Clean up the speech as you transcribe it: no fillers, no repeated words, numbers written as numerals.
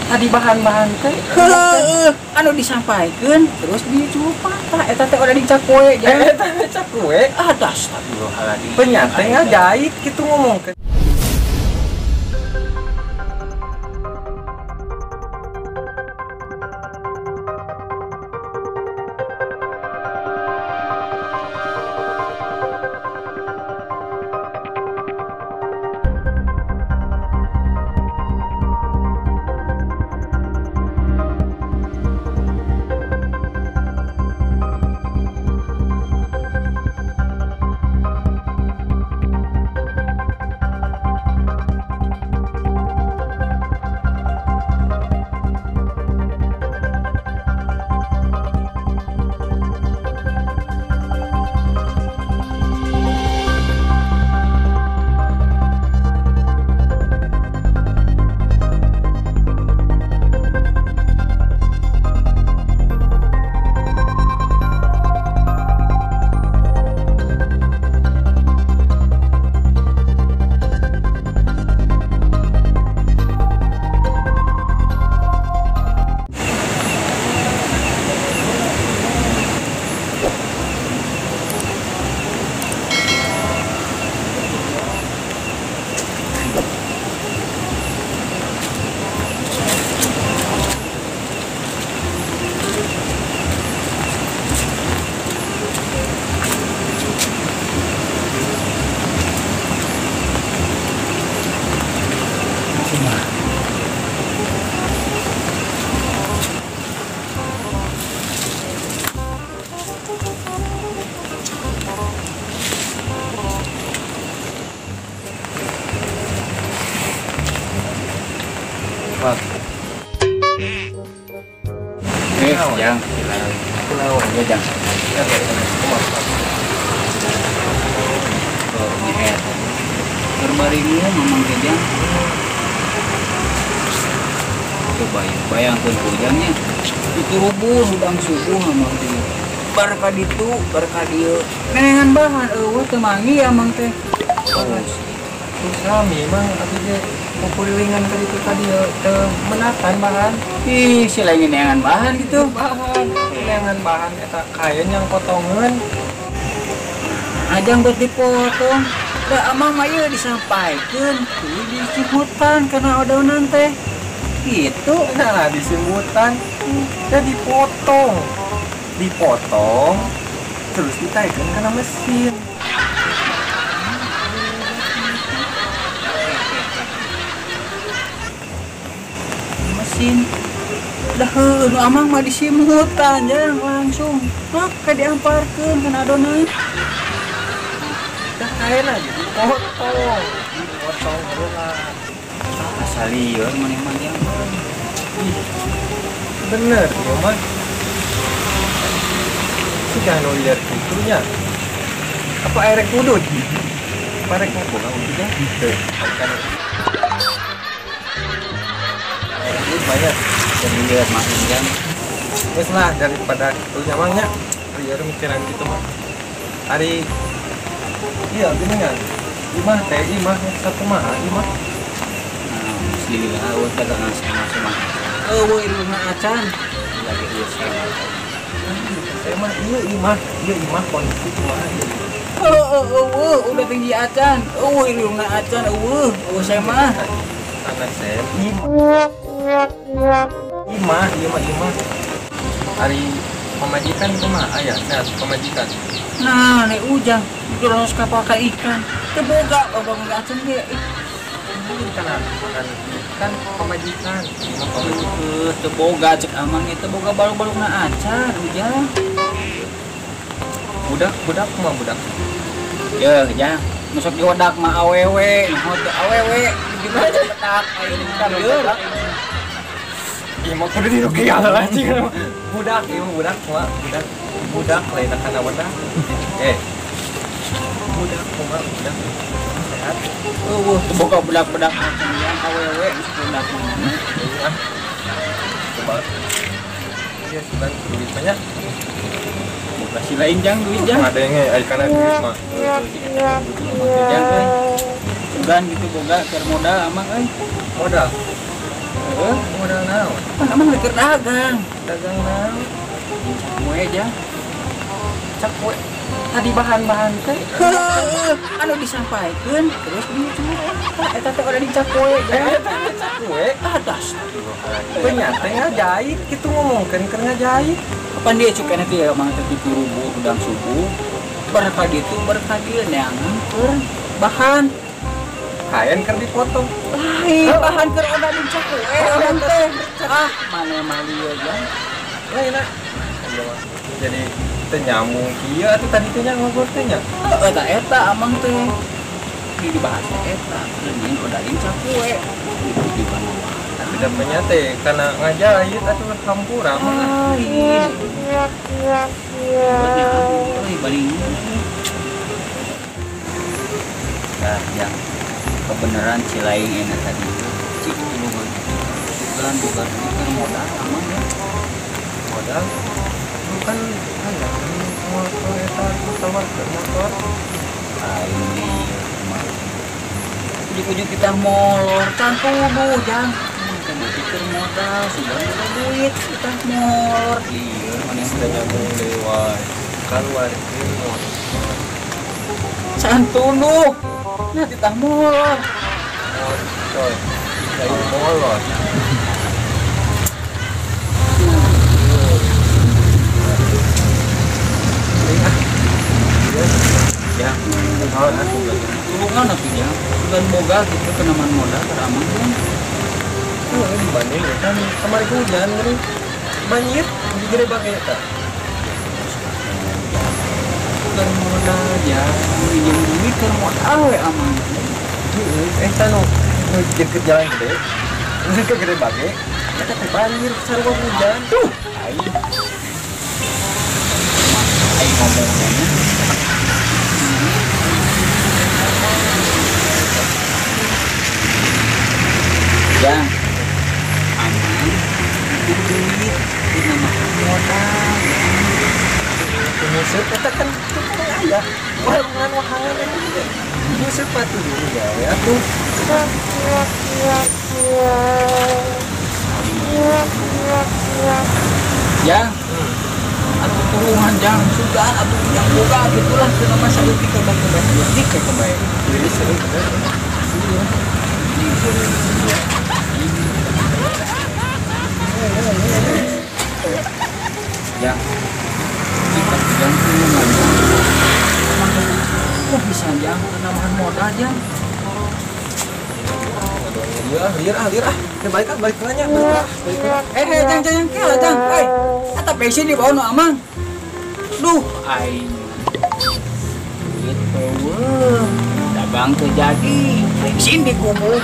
Tadi bahan-bahan teh heuh anu disampaikeun terus dicupat tah eta teh udah dicakwe jang. Eta teh cakwe. Aduh, astagfirullahaladzim. Penyate ngajait kitu ngomong ke. Jang, ya jang. Berbaringmu mamang teh jang. Coba ya, bayangkeun ku jangnya. Itu rubuh hudang subuh mamang teh. Bar ka ditu, bar ka dieu. Nenengan bahan eueuh teu mangi amang teh. Sami mang abdi ge kukulilingan ka ditu ka dieu teu menakan bahan. Ih, si lain neangan bahan gitu. Bahan, neangan bahan eta kain yang potongan. Ajang buat dipotong. Da amang mah ieu disampaikeun kudu disimutan kana odonan teh. Gitu. Nah, disimutan da dipotong. Dipotong terus ditaikeun kana mesin. Mesin. Dah heuh nu amang mah disimutan jang langsung. Hah, ka diamparkeun kana adonan. Dah kain aja dipotong. Dipotong heula. Asal lieur maneh mah jang. Ih. Bener ieu mah. Siga nu lieur kitu nya. Apa erek udud? Apa erek ngobrol ududnya? Teu, kan. Banyak jadi lieur mah jang. Geus lah daripada kitu nya mah nya. Lieur mikiran kitu mah. Ari iya geuningan. Imah teh imah sakumaha imah. Nah, geus lila eueuh dagangan sama-sama. Eueuh irungna acan. Lagi ieu sama. Saya mah ieu imah kondisi kumaha ieu. Heueuh eueuh udah tinggi acan. Eueuh irungna acan eueuh eueuh saya mah. Tanah saya imah. Imah, ieu mah imah. Ari pamajikan kumaha aya sehat pamajikan. Nah, nek ujang itu harus kapal ka ikan. Teu boga bangun acan ge. Ikan makan ikan pamajikan. Imah pamajikan teu boga cek amang ge teu boga baluk-balukna acan ujang. Budak kumaha budak? Yeuh, jang. Nu sok diwedak mah awewe, nu teu awewe gimana bedak ayeuna kan lieur. Imah kudu dirukiah lah anjing. Budak ieu budak kumaha budak. Budak lain kana wedak. Budak kumaha budak. Sehat. Eueuh, teu boga budak-budak acan jang awewe geus budak mah. Coba. Ieu sugan duit banyak. Boga si lain jang duit jang. Ada yang ai kana duit mah. Jang euy. Sugan gitu boga keur modal amang euy. Modal. Heeh, modal naon? Amang keur dagang. Dagang naon? Cakwe aja. Cakwe. Tadi bahan-bahan teh heuh anu disampaikeun terus diucur eta teh udah dicakwe. Eta cakwe. Atas. Penyata ngajahit kitu ngomongkeun keur ngajahit. Kapan dia cuk kana teh amang teh turubuh hudang subuh. Barka ditu barka dieu neangan keur bahan. Kain keur dipotong. Lain bahan keur oda dicakwe amang teh. Ah, mana mah lieu jang. Lain ah. Jadi teu nyambung kieu atuh tadi teh nya ngobrol teh nya. Heeh ta eta amang teh. Di dibahas eta leunyeun odading cakwe. Itu di mana? Tidak punya teh karena ngajahit atuh hampura mah. Lain. Euy baling. Nah, yang kebenaran cilaing enak tadi. Cik tulungan. Bukan bukan keur modal amang ya. Modal bukan aya motor eta tawarkeun motor. Aing mah. Ujuk-ujuk kita molor can tuduh jang. Kan pikir modal sudah ada duit kita molor. Lieur maneh sudah nyambung deui wae. Kaluarkeun motor. Can tunduh. Nah titah molor. Motor. Lain molor. Ya, tulungan atuh ya. Bukan boga gitu kenaman modal teramang kan. Heeh, dibanding ya kan kamari hujan geuning. Banjir di gede bage eta. Bukan modal ya, minjem duit keur modal we amang. Heeh, eta nu deket jalan gede. Nu ke gede bage eta teh banjir sarua hujan. Tuh, aing. Aing ngomongnya. Jang, aman, itu duit, itu nama modal. Penyusup, itu kan tukang ayah. Warungan wahangan itu juga. Penyusup patuh dulu ya, atuh. Jang, atuh tulungan jang, sudah atuh yang boga gitulah ke nama saeutik ke bae saeutik ke bae. Jadi seru bener. Ya, kita jang tulungan jang. Kok bisa jang penambahan modal jang? Liar ah, liar ah. Ya, balik ah, balik nanya, balik ah, balik ah. Jang, jang, kela jang. Eta bensin di bawah nu amang. Duh, aing. Duit eueuh. Dagang teu jadi, bensin dikumpul.